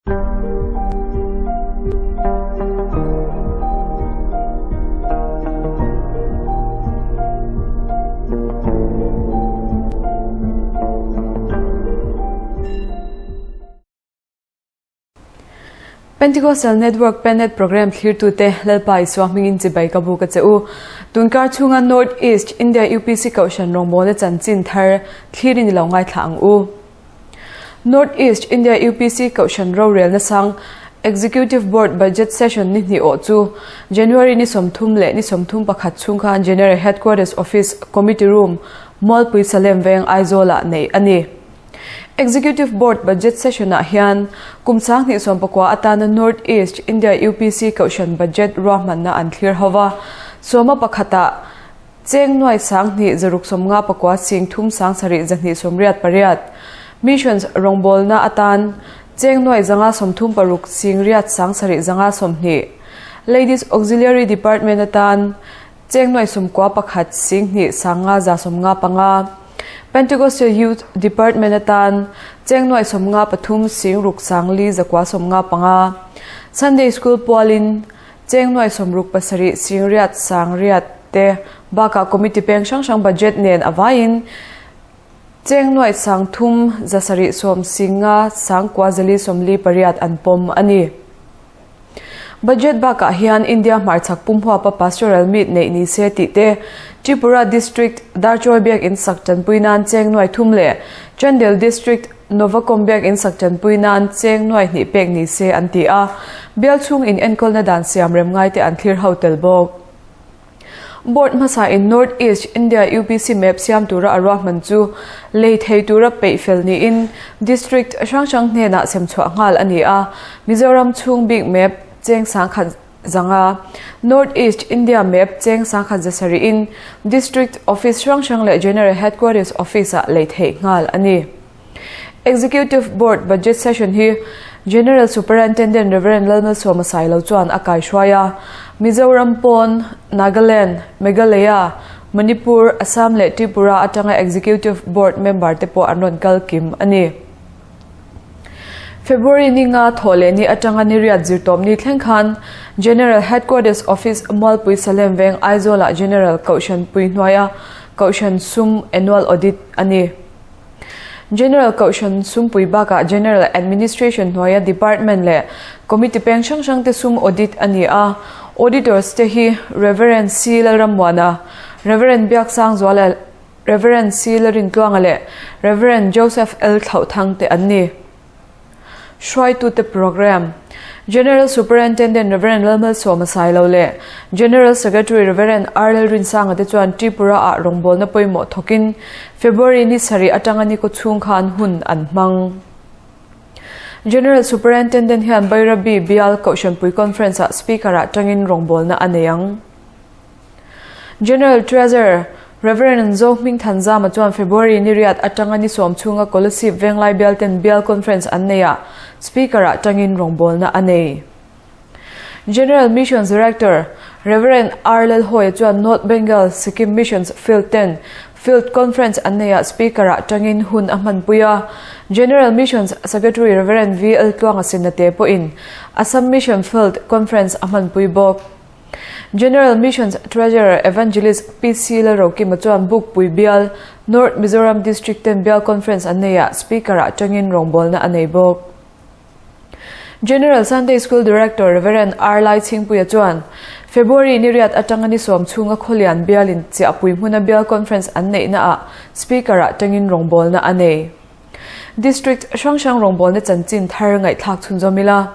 Pentecostal Network Pennet Program thlirtute Lalpa Isua hmingin chibai ka buk a che u. Tunkar chhunga North East India UPC Kohhran rawngbawlna chanchin thar thlir in i lo ngaithla ang u. North East India UPC Kohhran rorelna sang Executive Board Budget Session ni hnih awh chu January ni 30 leh ni 31 chhung khan General Headquarters Office Committee Room, Mualpui Salem Veng, Aizawl-ah neih a ni. Executive Board Budget Session-ah hian kum 2019 atana North East India UPC Kohhran Budget ruahmanna an thlir ho va, sawma pakhatah Cheng nuai 2000 659 sing thum 7 288, Missions rawngbawlna atan cheng nuai 536 sing riat 7 720, Ladies Auxiliary Department atan cheng nuai 91 sing hnih 5 155, Pentecostal Youth Department atan cheng nuai 53 sing ruk 4 955, Sunday School pualin Cheng nuai 67 sing riat sang riat te bakah committee peng hrang hrang budget nen a vaiin cheng nuai 300 7 sawm sing nga sang kua zali 48 an pawm a ni. Budget bakah hian India hmarchhak pumhuapa pastoral meet neih ni se tih te, Tripura District Darchawi biakinn sak tanpui nan cheng nuai thum leh Chandel District Novacom biakinn sak tanpui nan cheng nuai hnih pek ni se an ti a, bial chhung in enkawlna dan siam rem ngai te an thlir ho tel bawk. Board hmasa in North East India UPC map siam tura a ruahman chu lei thei tura peih fel niin District hrang hrang hnenah sem chhuah nghal a ni a, Mizoram chhung bik map cheng 10,000 zanga North East India map cheng 10,000 zasarih in District Office hrang hrang leh General Headquarters Office ah lei theih nghal a ni. Executive Board Budget Session hi General Superintendent Rev. Lalmalsawma Sailo chuan a kaihruai a, Mizoram pawn Nagaland, Meghalaya, Manipur, Assam leh Tripura atanga Executive Board member te pawh an rawn kal kim a ni. February ni nga thawh leh ni atanga ni riat zirtawp ni thleng khan General Headquarters Office Mualpui Salem Veng Aizawl-ah General Kohhran pui hnuaia Kohhran sum Annual Audit a ni. General Kohhran sumpui bakah General Administration hnuaia Department leh Committee peng hrang hrang te sum audit a ni a. Auditors te hi Rev. C. Lalrammuana, Rev. Biaksangzuala, Rev. C. Lalrintluanga leh Rev. Joseph L. Thlauhthang te an ni. Hruaitute Programme, General Superintendent Rev. Lalmalsawma Sailo leh General Secretary Rev. R. Lalrinsanga te chuan Tripura-ah rawngbawlna pawimawh thawkin February ni sarih atanga ni kawchhung khan hun an hmang. General Superintendent hian Bairabi Bial Kohhranpui Conference-ah Speaker-ah tangin rawngbawlna a nei ang. General Treasurer Rev. Zo Hmingthanzama chuan February ni riat atanga ni sawm chhunga Kolasib Venglai bialten Bial Conference an nei a, Speaker-ah tangin rawngbawlna a nei. General Missions Director Rev. R. Lalhawia chuan North Bengal Sikkim Missions Field ten Field Conference an nei a, Speaker-ah tangin hun a hmanpui a. General Missions Secretary Rev. V. L. Tluanga Sinate pawhin Assam Mission Field Conference a hmanpui bawk. General Missions Treasurer Evangelist PC Lalrokima chuan Bukpui bial, North Mizoram District ten bial conference an nei ah Speaker ah tangin rawngbawlna a nei bawk. General Sunday School Director Rev. R. Laichhingpuia chuan February ni riat atanga ni sawm chhunga Khawlian bialin Chiahpui hmuna bial conference an neihna ah Speaker ah tangin rawngbawlna a nei. District hrang hrang rawngbawlna chanchin thar ngaihthlak chhunzawm ila.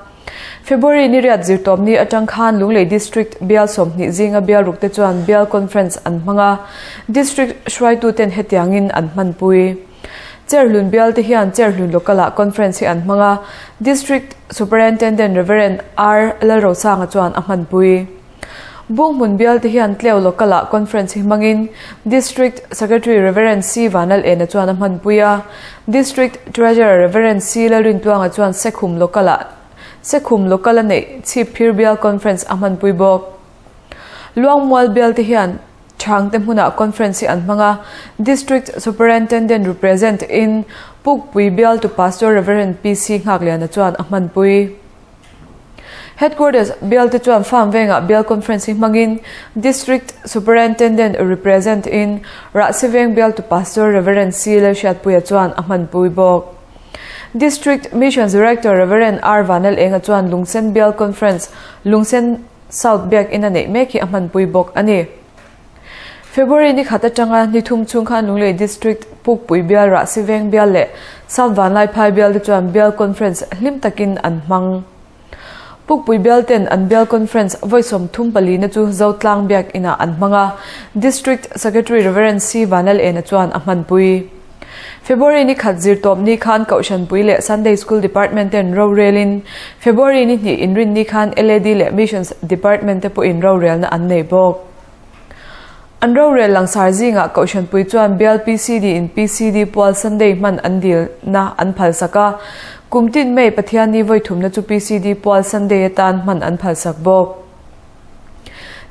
February ni riat zirtawp ni atang khan Lunglei District bial 20 zinga bial ruk te chuan bial conference an hmang a, District hruaitu ten hetiangin an hmanpui. Cherhlun bial te hian Cherhlun Local ah conference hi an hmang a, District Superintendent Rev. R. Lalrosanga chuan a hmanpui. Bunghmun bial te hian Tleu Local ah conference hi hmangin District Secretary Rev. C. Vanal Ena chuan a hmanpui a, District Treasurer Rev. C. Lalrintluanga chuan Sekhum Local ah Sekhum Local a neih Chhipphir Bial Conference a hmanpui bawk. Luangmual bial te hian. Chhangte hmunah conference hi an hmang a, District Superintendent represent in Pukpui bialtu Pastor Rev. PC Nghakliana chuan a hmanpui. Headquarters bialte chuan farm vengah bial conference hi hmangin District Superintendent represent in Rahsiveng bialtu Pastor Rev. C Lalhriatpuia chuan a hmanpui bawk. District Missions Director Rev. R Vanlalenga chuan Lungsen bial conference Lungsen South Biakinn a neih mek hi a hmanpui bawk a ni. February ni khat atanga ni thum chhung khan Lunglei District Pukpui bial Rahsiveng bial leh South Vanlaiphai bial te chuan bial conference hlim takin an hmang. Pukpui bial ten an bial conference vawi 34 na chu Zotlang Biakinah an hmang a, District Secretary Rev. C Vanlalena chuan a hmanpui. February ni khat zirtawp ni khan Kohhranpui leh Sunday School Department ten rorelin February ni hnih inrin ni khan LAD leh Missions Department te pawhin rorelna an nei bawk. An rorel langsar zingah Kohhranpui chuan bial PCD in PCD pual Sunday hman an dilna an phalsak a, kum tin May Pathianni vawithumna chu PCD pual Sunday atan hman an phalsak bawk.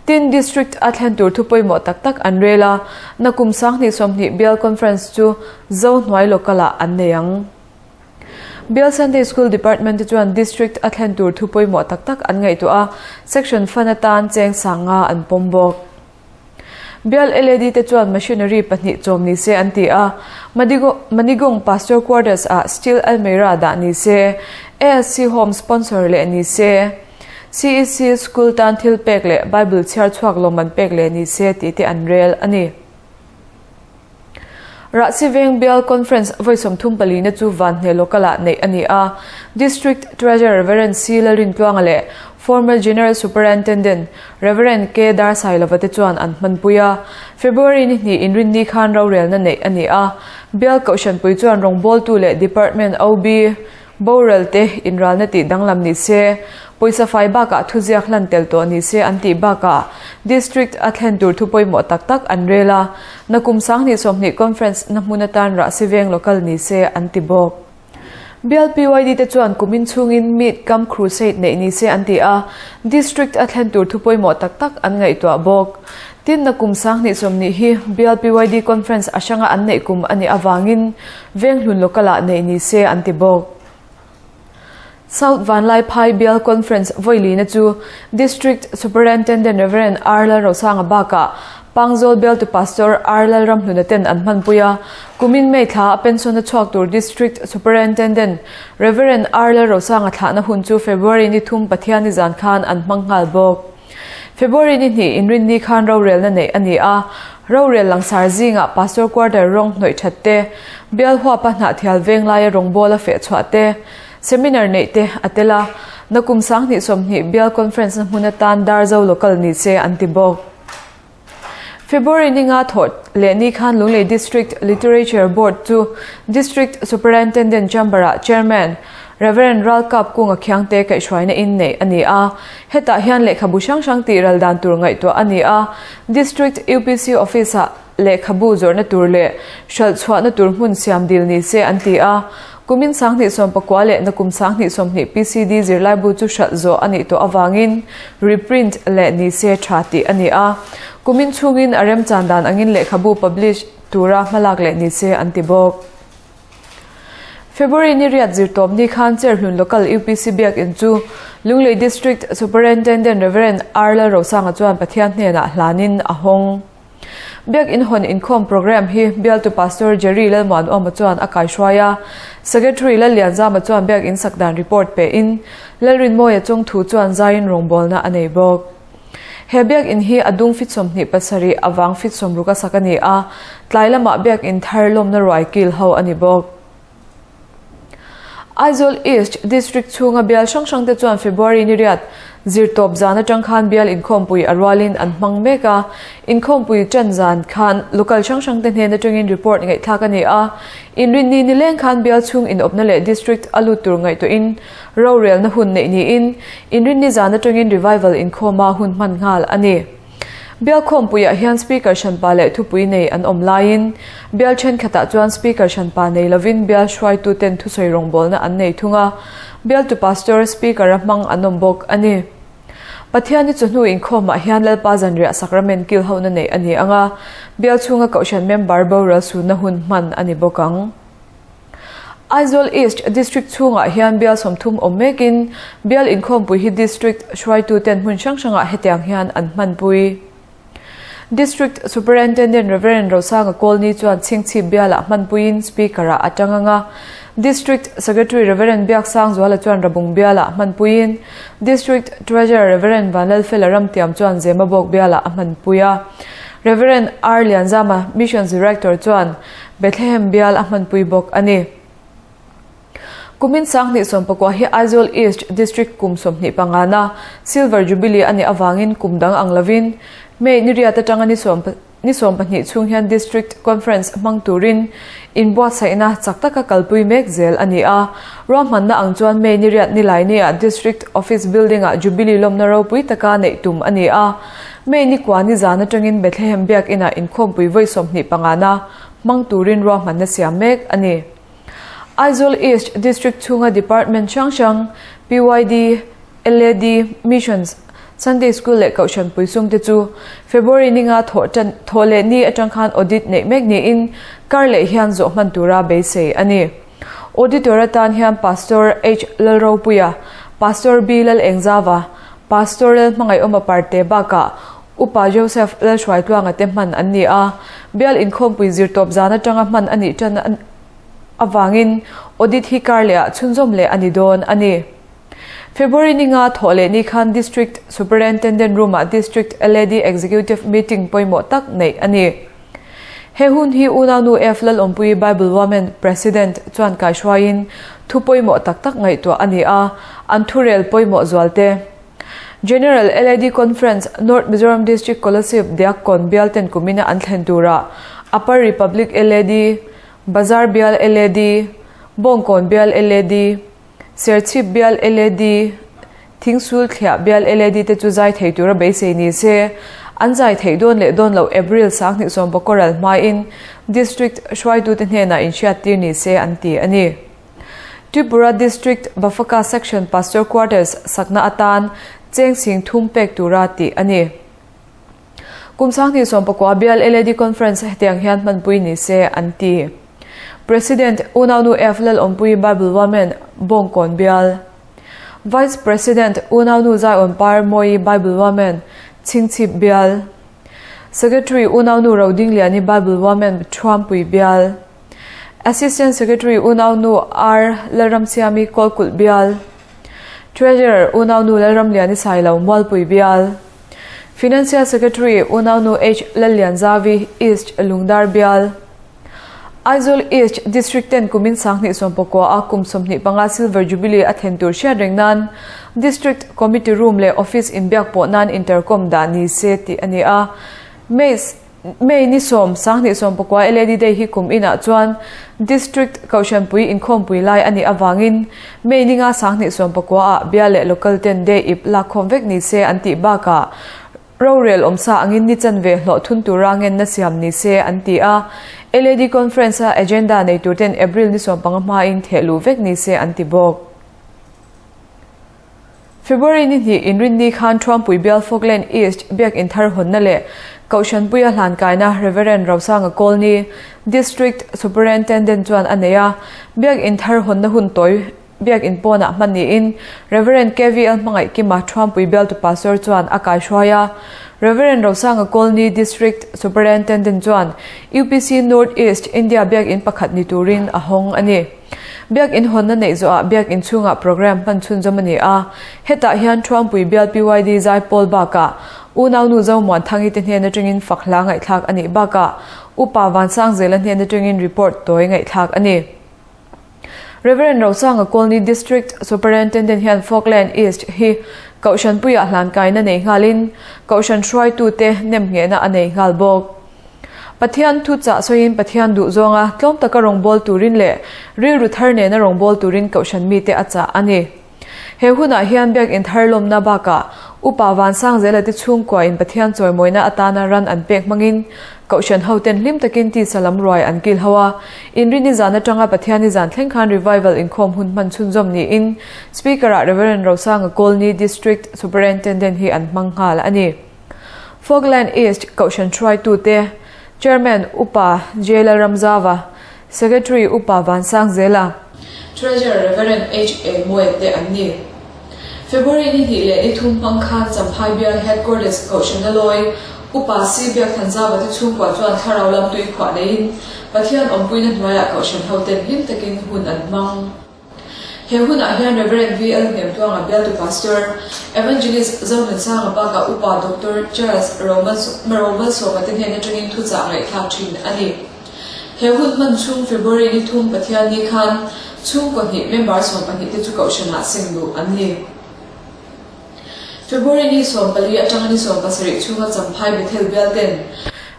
Tin, District a thlen tur thu pawimawh tak tak an rel a, nakum 2020 Bial Conference chu Zo hnuai local ah an nei ang. Bial Sunday School Department te chuan District a thlen tur thu pawimawh tak tak an ngaihtuah a, Section Fund atan cheng sanga an pawm bawk. Bial LAD te chuan machinery pahnih chawm ni se an ti a, Manigong Pastor Quarters ah steel almeira dah ni se, ASC Home sponsor leh ni se, CEC School tan thil pek leh Bible chhiar chhuak lawmman pek leh ni se tih te an rel a ni. Rahsiveng Bial Conference vawi 34 na chu Vanhne Local ah neih a ni a, District Treasurer Rev. C. Lalrintluanga leh Former General Superintendent Rev. K. Darsailova te chuan an hmanpui a. February ni hnih inrinni khan rorelna neih a ni a, Bial Kohhranpui chuan rawngbawltu leh Department OB, Boral te inralna tih danglam ni se, pawisa fai bakah thuziak hlan tel tawh ni se an tih bakah District a thlen tur thu pawimawh tak tak an rel a, nakum 2020 Conference na hmun atan Rahsiveng Local ni se an ti bawk. Bial PYD te chuan kumin chhungin Meet Cum Crusade neih ni se an ti a, District a thlen tur thu pawimawh tak tak an ngaihtuah bawk. Tin, nakum 2020 hi Bial PYD Conference a hranga an neih kum a nih avangin Venghlun Local-ah neih ni se an ti bawk. South Vanlaiphai Bial Conference vawilina chu District Superintendent Rev. R Lalrosanga bakah Pangzawl Bialtu Pastor R Lalramhluna ten an hmanpui a, kumin May thla a pension a chhuak tur District Superintendent Rev. R Lalrosanga thlahna hun chu February ni thum Pathianni zan khan an hmang nghal bawk. February ni hnih inrinni khan rorelna neih a ni a, rorel langsar zingah Pastor Quarter rawng hnawih that te, bial huapa hnahthial veng laia rawngbawla feh chhuah te, seminar neih te a tel a, nakum 2020 bial conference na hmun atan Darzo Local ni se an ti bawk. February ni nga thawh leh ni khan Lunglei District Literature Board chu District Superintendent Chamber-ah Chairman Rev. Ralkap Kunga Khiangte kaihhruaina in neih a ni a. Hetah hian lehkhabu hrang hrang tih ral dan tur ngaihtuah a ni a. District UPC Office-ah lehkhabu zawrhna tur leh hralh chhuahna tur hmun siam dil ni se an ti a. Kumin 2019 leh nakum 2020 PCD zirlaibu chu hralh zawh a nih tawh avangin reprint leh ni se tha tih a ni a. Kumin chhungin a remchan dan angin lehkhabu publish tura hmalak leh ni se an ti bawk. February ni riat zirtawp ni khan Cherhlun Local UPC Biakinn chu Lunglei District Superintendent Rev. R Lalrosanga chuan Pathian hnenah hlanin a hawng. Biakinn hawn inkhawm programme hi bialtu Pastor Jerry Lalmuanawma chuan a kaihruai a, Secretary Lallianzama chuan biakinn sak dan report pein Lalrinmawia chung thu chuan zaiin rawngbawlna a nei bawk. He biakinn hi a dung fit 27 avang fit 60 a sak a ni a, tlai lamah biakinn thar lawmna ruai kil ho a ni bawk. Aizawl East District chhunga bial hrang hrang te chuan February ni riat zirtawp zan atang khan bial inkhawmpui a rualin an hmang mek a. Inkhawmpui tan zan khan local hrang hrang te hnen atangin report ngaihthlak a ni a. Inrinni nileng khan bial chhung inawpna leh district a lut tur ngaihtuahin rorelna hun neih niin Inrinni zan atangin revival inkhawma hun hman nghal a ni. Bial khawmpuiah hian Speaker hranpa leh thupui nei an awm laiin bial thenkhatah chuan Speaker hranpa nei lovin bial hruaituten thusawi rawngbawlna an nei thung a, bialtu Pastor Speaker-a hmang an awm bawk a ni. Pathianni chawhnu inkhawmah hian Lalpa zanriah sakramen kilhona neih a ni ang a, bial chhunga Kohhran member boral sunna hun hman a ni bawk ang. Aizawl East District chhungah hian bial 30 awm mekin bial inkhawmpui hi District hruaituten hmun hrang hrangah hetiang hian an hmanpui. District Superintendent Rev. Rosanga Kawlni chuan Chhingchhip bialah hmanpuiin Speaker-ah a tang ang a, District Secretary Rev. Biaksangzuala chuan Rabung bialah hmanpuiin District Treasurer Rev. Vanlalfela Ramtiam chuan Zemabawk bialah a hmanpui a, Rev. R. Lianzama, Missions Director chuan Bethlehem bial a hmanpui bawk a ni. Kumin 2019 hi Aizawl East District kum 25 na Silver Jubilee a nih avangin kum dang ang lovin May ni riat atanga ni ni 12 chhung hian District Conference hmang turin inbuatsaihna chak taka kalpui mek zel a ni a. Ruahmanna ang chuan May ni riat ni lai nia District Office Building-ah Jubilee lawmna ropui taka neih tum a ni a. May ni kua ni zan atangin Bethlehem Biakinah inkhawmpui vawi 25 na hmang turin ruahmanna siam mek a ni. Aizawl East District chhunga Department hrang hrang, PYD, LAD, Missions, Sunday School leh Kohhran Puisum te chu February ninga thawh tan thawh leh ni atang khan audit neih mek niin kar leh hian zawh hman tura beisei a ni. Auditor atan hian Pastor H Lalropuia, Pastor B Lalengzava, Pastor Lalhmangaihawma Parte bakah Upa Joseph Lalhruaitluanga te hman an ni a, bial inkhawmpui zirtawp zan atanga hman a nih tan avangin audit hi kar lehah chhunzawm leh a ni dawn a ni. February ninga thawh leh ni khan District Superintendent Room-ah District LAD Executive Meeting pawimawh tak neih a ni. He hun hi Unaunu F Lalawmpuii Bible Women President chuan kaihruaiin thu pawimawh tak tak ngaihtuah a ni a, an thurel pawimawh zualte. General LAD Conference, North Mizoram District Kolasib Diakkawn bial ten kumina an thlen turah Upper Republic LAD, Bazar bial LAD, Bawngkawn bial LAD, Serchhip bial LAD, Thingsul Thliah bial LAD te chu zai thei tura beisei ni se, an zai theih dawn leh dawn loh April 2019 ral hmain District hruaitute hnenah inhriattir ni se an ti a ni. Tripura District Bafaka Section Pastor Quarters sakna atan cheng sing thum pek tura tih a ni. Kum 2019 bial LAD Conference hetiang hian hmanpui ni se an ti. President Unaunu F Lalawmpui Bible Women Bawngkawn bial Vice President Unaunu Zaiawn Par Mawi Bible Women Chhingchhip bial Secretary Unaunu Rodingliani Bible Women Thuampui bial Assistant Secretary Unaunu R Lalramsiami Kawlkulh bial Treasurer Unaunu Lalramliani Sailo Mualpui bial Financial Secretary Unaunu H Lallianzavi East Lungdar bial Aizawl East District ten kumin 2019 a kum 25 Silver Jubilee a thlen tur hriat reng nan District Committee Room leh Office inbiak pawh nan intercom dah ni se tih a ni a. May May ni 10, 2019 LAD Day hi kum inah chuan District Kohhranpui inkhawmpui lai a nih avangin May ni nga 2019 ah bial leh local ten day ip lakkhawm vek ni se an tih bakah rorel awmsa angin ni chanve hlawh thun tura ngenna siam ni se an ti a. LAD Conference a agenda nei tur ten April ni 15 hmain thehluh vek ni se an ti bawk. February ni hnih inrinni khan Thuampui bial Falkland East biakinn thar hawnna leh Kohhranpuia hlankaina Rev. Rosanga Kawlni, District Superintendent chuan a nei a. Biakinn thar hawnna hun tawi biakinn pawnah hman niin Rev. KVL Hmangaihkima Thuampui bialtu Pastor chuan a kaihruai a. Rev. Rosanga Kawlni, District Superintendent chuan UPC North East India biakinn pakhat ni turin a hawng a ni. Biakinn hawnna neih zawhah biakinn chhungah programme hman chhunzawm a ni a, hetah hian Thuampui bial PYD Zaipawl bakah unaunu Zomuanthangi te hnen atangin fak hla ngaihthlak a nih bakah Upa Vansangzela hnen atangin report tawi ngaihthlak a ni. Rev. Rosanga Kawlni District Superintendent hian Falkland East hi Kohhranpuiah hlankaina nei nghalin Kohhran hruaitute nemnghehna a nei nghal bawk. Pathian thu chah sawiin Pathian duh zawnga tlawm taka rawngbâwl turin leh rilru thar nena rawngbâwl turin kohhran mite a chah a ni. He hunah hian biakinn thar lawmna bakah Upa Vansangzela te chhungkua in Pathian chawimawina atana ran an pek hmangin Kohhran hoten hlim takin tisa lam ruai an kil ho a. Inrini zan atanga Pathiani zan thleng khan Revival inkhawm hun hman chhunzawm niin Speaker ah Rev. Rosanga Kawlni District Superintendent hi an hmang nghal a ni. Falkland East Kohhran hruaitute Chairman Upa J Lalramzava, Secretary Upa Vansangzela, Treasurer Rev. H A Moe te an ni. February ni hnih leh ni thum hmang khan Champhai Bial Headquarters Kohhrana lawi Upa C Biakthanzava te chhungkua chuan thlarau lam tui khuah neiin Pathian awmpuina hnuaiah Kohhran hoten hlim takin hun an hmang. He hunah hian Rev. VL Hnemtluanga bialtu Pastor, Evangelist Zonunsanga bakah Upa Doctor Charles Romalsawma te hnen atangin thuchah ngaihthlak thin a ni. He hun hman chhung February ni thum Pathianni khan chhungkaw hnih member 12 te chu kohhranah seng luh an ni. February ni 14 atanga ni 17 chhunga Champhai Bethel bial ten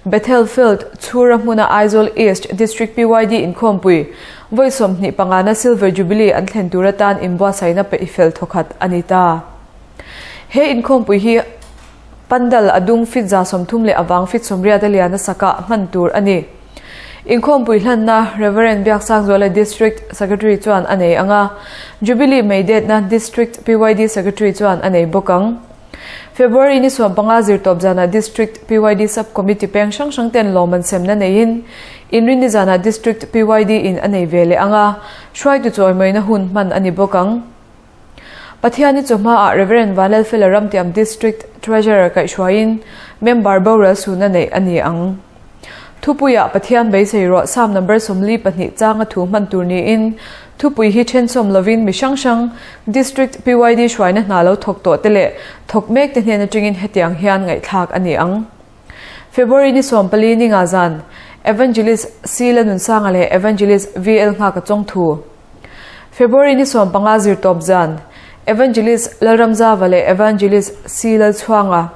Bethel Field, Chhura hmuna Aizawl East District PYD inkhawmpui vawi 25 na Silver Jubilee an thlen tur atan inbuatsaihna peihfel thawkhat a ni ta. He inkhawmpui hi Pandal a dung fit 30 leh avang fit 80 a lian a sakah hman tur a ni. Inkhawmpui hlanna Rev. Biaksangzuala District Secretary chuan a nei ang a, Jubilee Meidetna District PYD Secretary chuan a nei bawk ang. February ni 15 zirtawp zanah District PYD Sub Committee peng hrang hrang ten lawmman semna neiin Inrinni zanah District PYD in a nei ve leh ang a, hruaitu chawimawina hun hman a ni bawk ang. Pathiani chawhmaah Rev. Vanlalfela Ramtiam District Treasurer kaihhruaiin member boral suna neih a ni ang. Thupuiah Pathian beisei rawh Psalm number 42 changa thu hman tur niin thupui hi thensawm lovin mi hrang hrang District PYD hruaina hna lo thawk tawh te leh thawk mek te hnen atangin hetiang hian ngaihthlak a ni ang. February ni 14 ni nga zan Evangelist C Lanunsanga leh Evangelist VL Nghaka Chawngthu February ni 15 zirtawp zan, Evangelist Lalramzava leh Evangelist C Lalchhuanga.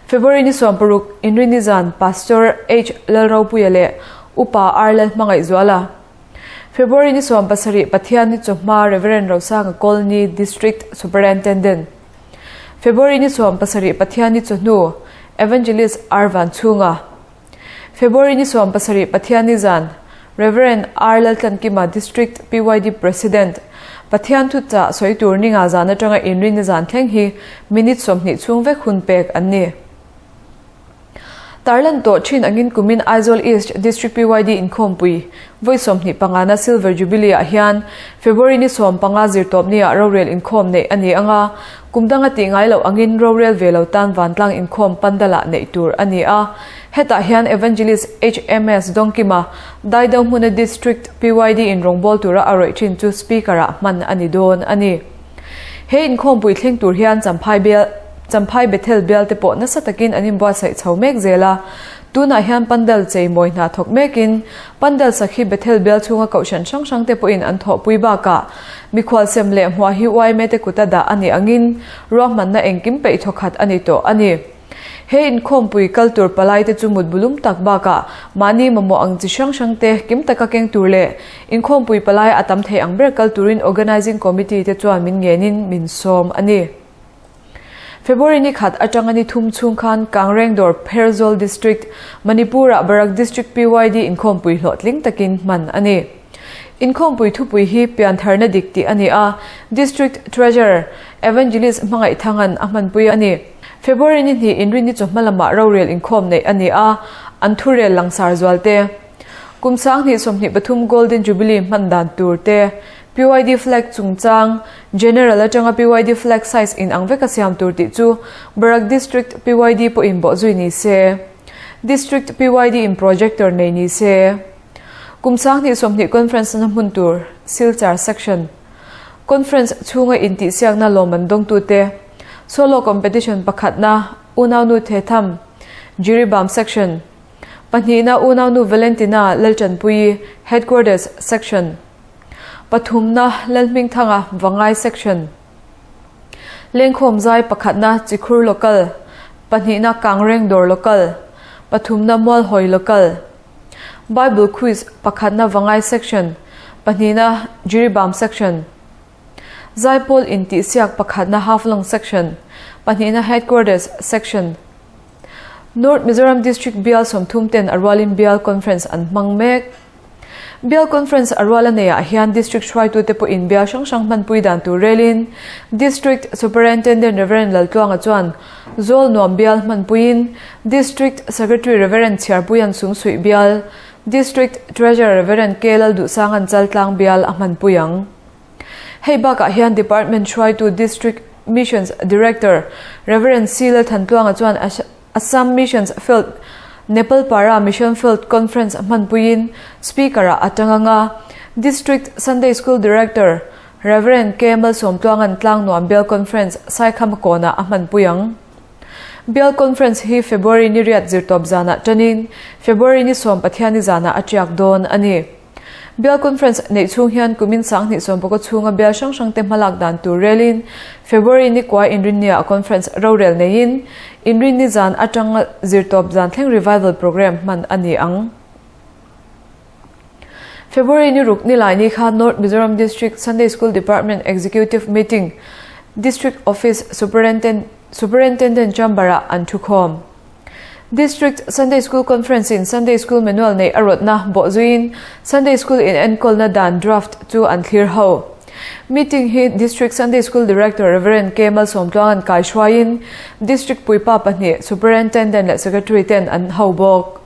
February ni 16 Inrinni zan Pastor H Lalropuia leh Upa R Lalhmangaihzuala. February ni 17 Pathianni chawhma Rev. Rosanga Colony District Superintendent. February ni 17 Pathianni chawhnu Evangelist R Vanchhunga. February ni 17 Pathianni zan, Rev. R Laltlankima District PYD President, Pathian thuchah sawi tur ni nga zan atanga inrinni zan thleng hi minute 20 chhung vek hun pek an ni. Tarlan tawh thin angin kumin Aizawl East District PYD inkhawmpui vawi 25 na Silver Jubilee ah hian February ni 15 zirtawpni ah rorel inkhawm neih a ni anga Kum danga tih ngai loh angin rorel ve lo tan vantlang inkhawm pandalah neih tur a ni a. Hetah hian Evangelist HMS Dawngkima, Daido hmuna District PYD in rawngbâwl tura a rawih thin chu Speaker-ah hman a ni dawn a ni. He inkhawmpui thleng tur hian Champhai bial Champhai Bethel bial te pawh nasa takin an inbuatsaih chho mek zel a. Tunah hian pandal chei mawi hna thawk mekin pandal sak hi Bethel bial chhunga kohhran hrang hrang te pawhin an thawhpui bakah Mikhual sem leh hmuah hi yma te kuta dah a nih angin ruahmanna engkim peih thawkhat a ni tawh a ni. He inkhawmpui kal tur palai te chu mut bulum tak bakah mahni mamawh ang chi hrang hrang te kim taka keng tur leh inkhawmpui palai a tam thei ang ber kal turin Organising Committee te chuan min ngenin min sawm a ni. February ni khat atanga ni thum chhung khan Kangrengdawr Pherzawl District, Manipur-ah Barak District PYD inkhawmpui hlawhtling takin hman a ni. Inkhawmpui thupui hi Piantharna dik tih a ni a, District Treasurer, Evangelist Hmangaih Thangan a hmanpui a ni. February ni hnih inrinni chawhma lamah rorel inkhawm neih a ni a, an thurel langsar zual te. Kum 2023 Golden Jubilee hman dan tur te, PYD flag chungchang, General atanga PYD flag size in ang veka siam tur tih chu Barak District PYD pawhin bawhzui ni se. District PYD in projector nei ni se. Kum 2020 Conference na hmun tur, Silchar Section. Conference chhunga intihsiakna lawmman dawngtute, Solo Competition pakhatna, Unaunu Thetham, Jiribam Section. Pahnihna Unaunu Valentina Lalchanpuii, Headquarters Section. Pathumna Lalhmingthanga Vangai Section. Lengkhawm zai pakhatna Chikhur Local, pahnihna Kangrengdawr Local, pathumna Mualhawi Local. Bible Quiz pakhatna Vangai Section, pahnihna Jiribam Section. Zaipawl intihsiak pakhatna Haflong Section, pahnihna Headquarters Section, North Mizoram District Bial 30 ten a rualin Bial Conference an hmang mek. Bial Conference a rual a neiah hian District hruaitute pawhin bial hrang hrang hmanpui dan tur relin District Superintendent Rev. Laltluanga chuan Zawlnuam bial hmanpuiin District Secretary Rev. Chhiarpuian Sumsuih bial, District Treasurer Rev. K. Lalduhsangan Chaltlang bial a hmanpui ang. Hei bakah hian Department hruaitu District Missions Director Rev. C. Lalthantluanga chuan Assam Missions Field Nepal Para Mission Field Conference hmanpuiin Speaker-ah a tang ang a, District Sunday School Director Rev. K. Malsawmtluanga'n Tlangnuam Bial Conference Saikhama kawnah a hmanpui ang. Bial Conference hi February ni riat zirtawp zanah tanin February ni sawm Pathianni zanah a tiak dawn a ni. Bial Conference neih chhung hian kumin 20 sawmpakaw chhunga bial hrang hrangte hmalak dan tur relin February ni kua Inrinnia a conference rorel neiin Inrinni zan atanga zirtawp zan thleng revival programme hman a ni ang. February ni ruk ni lai ni kha North Mizoram District Sunday School Department Executive Meeting District Office Superintendent Chamber-ah an thukhawm. District Sunday School Conference in Sunday School Manual neih a rawtna bawhzuiin Sunday School in enkawlna dan draft chu an thlir ho. Meeting hi District Sunday School Director Rev. K. Malsawmtluanga'n kaihruaiin District puipa pahnih Superintendent leh Secretary ten an ho bawk.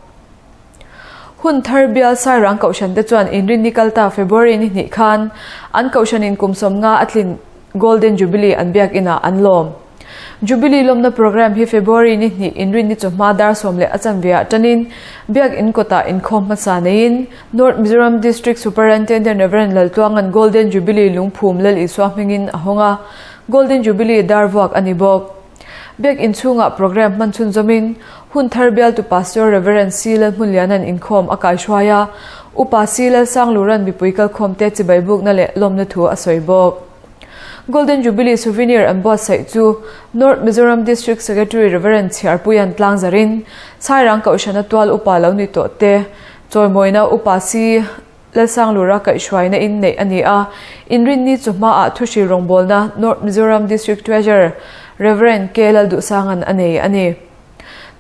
Hun thar bial Sairang Kohhran te chuan Inrinni kalta February ni hnih khan an Kohhran in kum 50 a tlin Golden Jubilee an biakinn ah an lawm. Jubilee lawmna programme hi February ni hnih Inrinni chawhma dar sawm leh a chanve ah tanin biakinn kawtah inkhawm hmasa neiin North Mizoram District Superintendent Rev. Laltluanga'n Golden Jubilee lungphum Lal Isua hmingin a hawng a, Golden Jubilee dar vuak a ni bawk. Biakinn chhungah programme hman chhunzawmin hun thar bialtu Pastor Rev. C. Lalhmunliana'n inkhawm a kaihruai a, Upa C. Lalsanglura'n mipui kalkhawmte chibai bukna leh lawmna thu a sawi bawk. Golden Jubilee Souvenir an buatsaih chu North Mizoram District Secretary Rev. Chhiarpuia'n tlangzarin Sairang Kohhrana tual upa lo ni tawh te chawimawina Upa C. Lalsanglura kaihhruaina in neih a ni a, Inrinni chu hmaah thuhri rawngbawlna North Mizoram District Treasurer Rev. K. Lalduhsanga'n a nei a ni.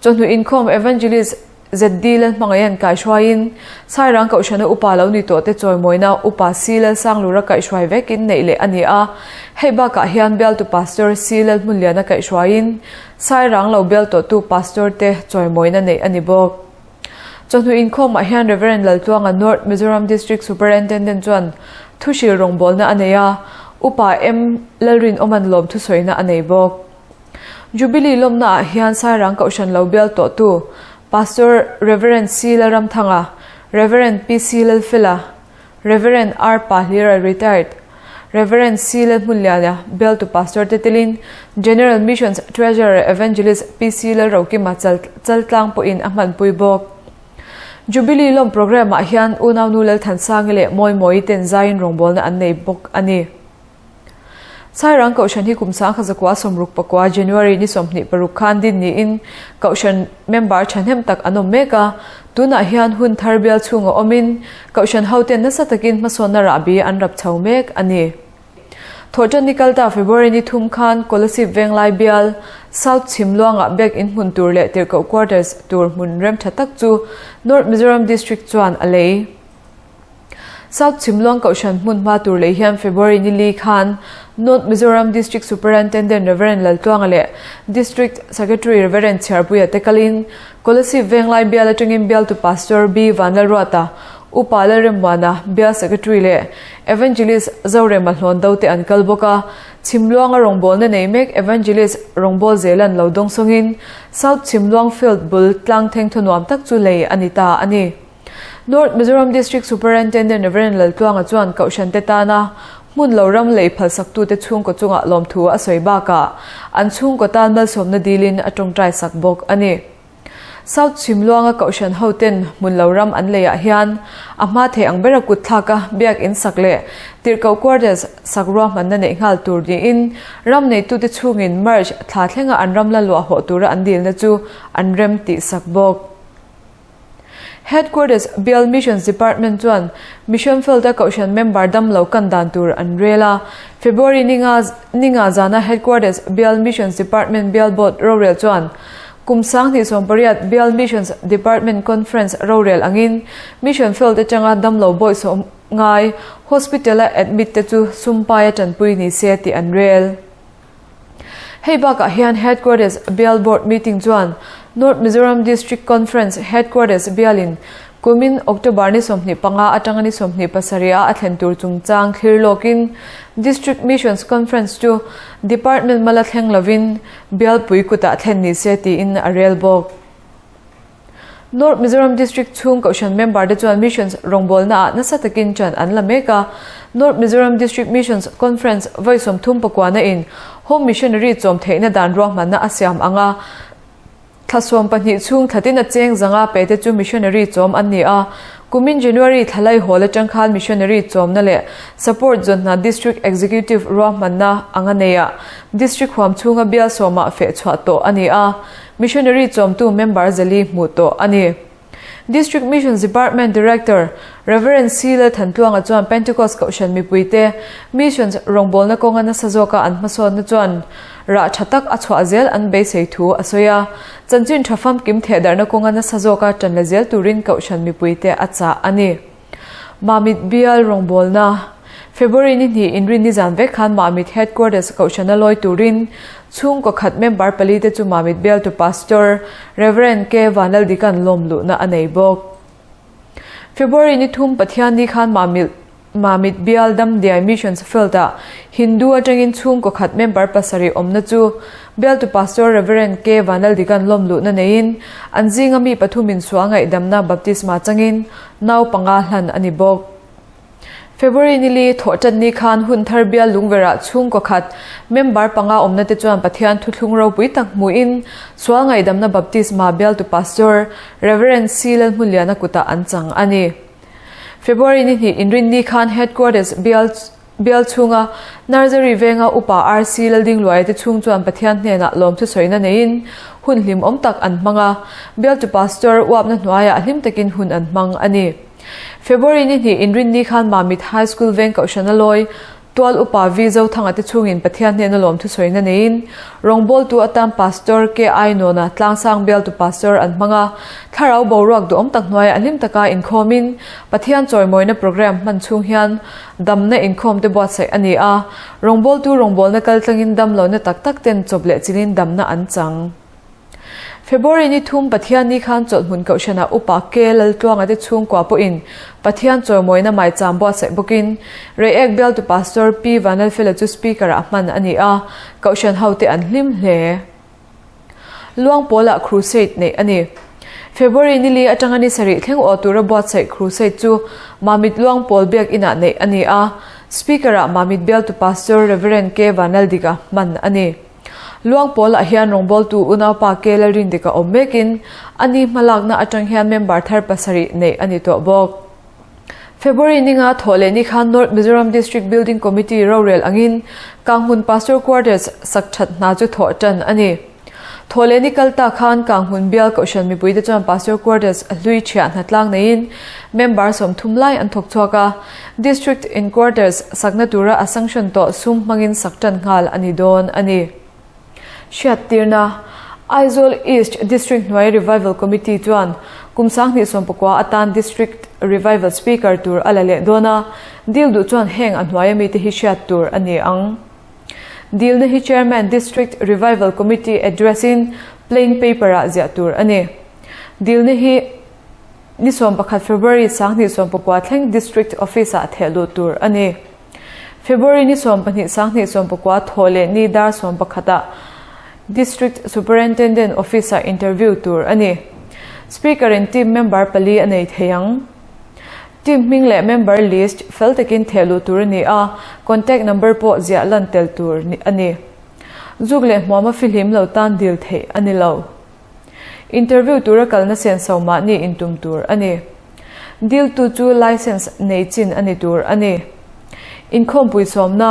Chawhnu inkhawm Evangelist ZD Lalhmangaiha'n kaihhruaiin Sairang Kohhrana upa lo ni tawhte chawimawina Upa C. Lalsanglura kaihhruai vekin neih leh a ni a, hei bakah hian bialtu Pastor C. Lalhmunliana kaihhruaiin Sairang lo bial tawhtu Pastor te chawimawina neih a ni bawk. Chawhnu inkhawmah hian Rev. Laltluanga North Mizoram District Superintendent chuan thuhril rawngbawlna a nei a, Upa M. Lalrinawma'n lawm thusawina a nei bawk. Jubilee lawmnaah hian Sairang Kohhran lo bial tawhtu Pastor Rev. C. Lalramthanga, Rev. PC Lalfela, Rev. R. Pahlira Retired, Rev. C. Lalhmunliana bialtu Pastor te telin General Missions Treasurer Evangelist PC Lalrokima Chaltlang pawhin a hmanpui bawk. Jubilee lawm programme-ah hian unaunu Lalthansangi leh Mawimawii ten zaiin rawngbawlna an nei bawk a ni. Sairang Kohhran hi kum 1960 pakua January ni 26 khan din niin Kohhran member thahnem tak an awm mek a, tunah hian hun thar bial chhunga awmin Kohhran hoten nasa takin hmasawnna rahbi an rap chho mek a ni. Thawhṭan ni kalta February ni thum khan Kolasib Venglai bial South Chhimluangah Biak In hmun tur leh Tirhkoh Quarters tur hmun rem tha tak chu North Mizoram District chuan a lei. South Chhimluang Kohhran hmun hma tur leh hian February ni li khan North Mizoram District Superintendent Rev. Laltluanga leh District Secretary Rev. Chhiarpuia te kalin Kolasib Venglai bial atangin bialtu Pastor B. Vanlalruata, Upa Lalremmuana, Bial Secretary leh Evangelist Zorema Hlawn Do te an kal bawk a. Chhimluanga rawngbawlna nei mek Evangelist rawngbâwl zelan lo dawng sawngin South Chhimluang Field bul tlang thengthaw nuam tak chu lei a ni ta a ni. North Mizoram District Superintendent Rev. Laltluanga chuan Kohhran te tana hmun lo ram lei phalsaktute chhungkaw chungah lawmthu a sawi bakah an chhungkaw tan malsawmna dilin a tawngtai sak bawk a ni. South Chhimluanga Kohhran hoten hmun lo ram an leiah hian a hma thei ang bera kut thlaka biak in sak leh tirhkoh quarters sak ruahmanna neih nghal tur niin ram neitute chhungin March thla thlenga an ram la luah hawh tura an dilna chu an rem tih sak bawk. Headquarters Bial Missions Department chuan Mission Field-a Kohhran member damlo kan dan tur an rel a. February ninga ninga zana Headquarters Bial Missions Department Bial Board rorel chuan kum 2018 Bial Missions Department Conference rorel angin Mission Field atanga damlo bawihsawm ngai Hospital-a admit te chu sumpai a tanpui ni se tih an rel. Hei bakah hian Headquarters Bial Board meeting chuan North Mizoram District Conference Headquarters bialin kumin October ni 25 atanga ni 27 a a thlen tur chungchang thlir lawkin District Missions Conference chu Department mala thleng lovin bialpui kutah thlen ni se tiin a rel bawk. North Mizoram District chhung Kohhran member te chuan Missions rawngbawlna ah nasa takin ṭan an la mek a. North Mizoram District Missions Conference vawi 30 pakuana in Home Missionary chawm theihna dan ruahmanna a siam ang a. Thla 12 chhung thlatin a cheng zanga pe te chu Missionary chawm an ni a. Kumin January thlalai hawl atang khan Missionary chawmna leh support zawnhna District Executive ruahmanna anga neia District huam chhunga bial sawmah feh chhuah tawh a ni a. Missionary chawmtu member zali hmuh tawh a ni. District Missions Department Director, Rev. C. Lalthantluanga chuan Pentecost Kohhran mipuite Missions rawngbawlna kawnga nasa zawka an hmasawnna chuan rah tha tak a chhuah zel an beisei thu a sawi a. Chanchin tha famkim thehdarhna kawnga nasa zawka tan la zel turin Kohhran mipuite a chah a ni. Mamit Bial rawngbawlna, February ni hnih inrin nizan vek khan Mamit Headquarters Kohhrana lawi turin chhungkaw khat member pali te chu Mamit Bialtu Pastor Rev. K. Vanlaldika'n lawm luhna a nei bawk. February ni thum Pathianni khan Mamit Mamit Bial Damdiai Missions Field-ah Hindu atangin chhungkaw khat member pasarih awmna chu Bialtu Pastor Rev. K. Vanlaldika'n lawm luhna neiin an zinga mi pathumin sual ngaihdamna baptisma changin Nau panga hlan a ni bawk. February nili thawhṭanni khan hun thar bial lungverah chhungkaw khat member panga awmna te chuan Pathian thuthlung ropui tak hmuhin sual ngaihdamna baptisma bialtu Pastor Rev. C. Lalhmunliana kutah an chang a ni. February ni hnih inrinni khan Headquarters bial Bial chhunga Nursery venga Upa RC Laldingluaia te chhung chuan Pathian hnenah lawmthu sawina neiin hun hlimawm tak an hmang a, Bialtu Pastor uapna hnuaiah hlim takin hun an hmang a ni. February ni hnih inrinni khan Mamit High School veng Kohhrana lawi Tual Upa V Zothanga te chhungin Pathian hnena lawmthu sawina neiin rawngbawltu atan Pastor KI Nona Tlangsang Bialtu Pastor an hmang a, thlarau boruak duhawm tak hnuaiah hlim taka inkhawmin Pathian chawimawina programme hman chhung hian Damna inkhawm te buatsaih a ni a, rawngbawltu rawngbawlna kal tlangin dam lohna tak tak ten chawp leh chilin damna an chang. February ni thum Pathianni khan chawlhhmun Kohhranah Upa K. Laltluanga te chhungkua pawhin Pathian chawimawina maicham buatsaih bawkin Reiek bialtu Pastor Pi Vanlalfela chu Speaker-ah hman a ni a, Kohhran hote an hlim hle. Luang pawlah Crusade neih a ni. February nili atanga ni sarih thleng aw tura buatsaih Crusade chu Mamit Luang Pawl Biakinah neih a ni a, Speaker-ah Mamit bialtu Pastor Rev. K. Vanlaldika hman a ni. Luang pawlah hian rawngbawltu unaupa K. Lalrindika awm mekin a ni hmalakna atang hian member thar pasarih neih a ni tawh bawk. February ninga thawh leh ni khan North Mizoram District Building Committee rorel angin Kanghmun Pastor Quarters sak that hna chu thawh tan a ni. Thawh leh ni kal ta khan Kanghmun bial Kohhran mipuite chuan Pastor Quarters hlui thiah hna tlang neiin member 30 lai an thawk chhuak a, District in Quarters sakna tura a sanction tawh sum hmangin sak tan nghal a ni dawn a ni. Hriattirna, Aizawl East District hnuai Revival Committee chuan kum 2019 atan District Revival Speaker tur a la leh dawn a, dil duh chuan heng a hnuaia mite hi hriat tur a ni ang. Dilna hi Chairman District Revival Committee address in plain paper ah ziah tur a ni. Dilna hi ni 11 February 2019 thleng District Office ah thehluh tur a ni. February ni 12 2019 thawh leh ni dar 11 ah District Superintendent Office ah interview tur a ni. Speaker in team member pali a nei thei ang. Team hming leh member list fel takin thehluh tur a ni a, contact number pawh ziah lan tel tur a ni. Zuk leh hmuam a fihlim lo tan dil theih a ni lo. Interview tura kalna senso mahni intum tur a ni. Diltu chu license nei chin a ni tur a ni. Inkhawmpui sawmna.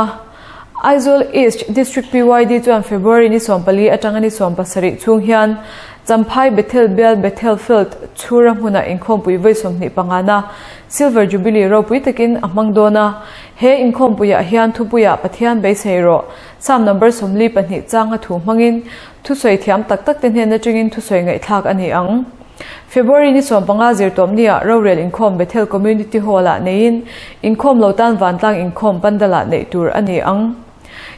Aizawl East District PYD chuan February ni 14 atanga ni 17 chhung hian Champhai Bethel Bial Bethel Field chhura hmunah inkhawmpui vawi 25 na Silver Jubilee ropui takin a hmang dawn a. He inkhawmpuiah hian thupuiah Pathian beisei rawh Psalm number 42 changa thu hmangin thusawi thiam tak tak te hnen atangin thusawi ngaihthlak a ni ang. February ni 15 zirtawpniah rorel inkhawm Bethel Community Hall-ah neiin inkhawm lo tan vantlang inkhawm pandalah neih tur a ni ang.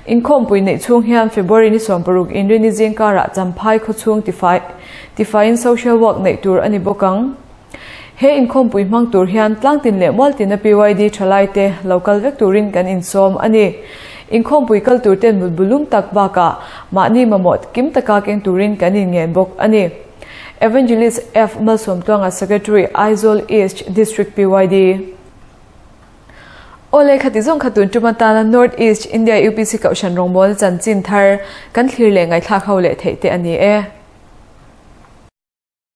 Inkhawmpui neih chhung hian February ni 16 inrini zingkarah Champhai khawchhung tifai tifaiin social work neih tur a ni bawk ang. He inkhawmpui hmang tur hian tlangtin leh mualtina PYD thalai te lo kal vek turin kan insawm a ni. Inkhawmpui kal tur ten mutbu lum tak bakah mahni mamawh kim taka keng turin kan inngen bawk a ni. Evangelist F. Malsawmtluanga Secretary Aizawl East District PYD. Awle khati zawng kha tun tum atana North East India UPC Kohhran rawngbawlna chanchin thar kan thlir leh ngaihthlak ho leh theih te a ni e.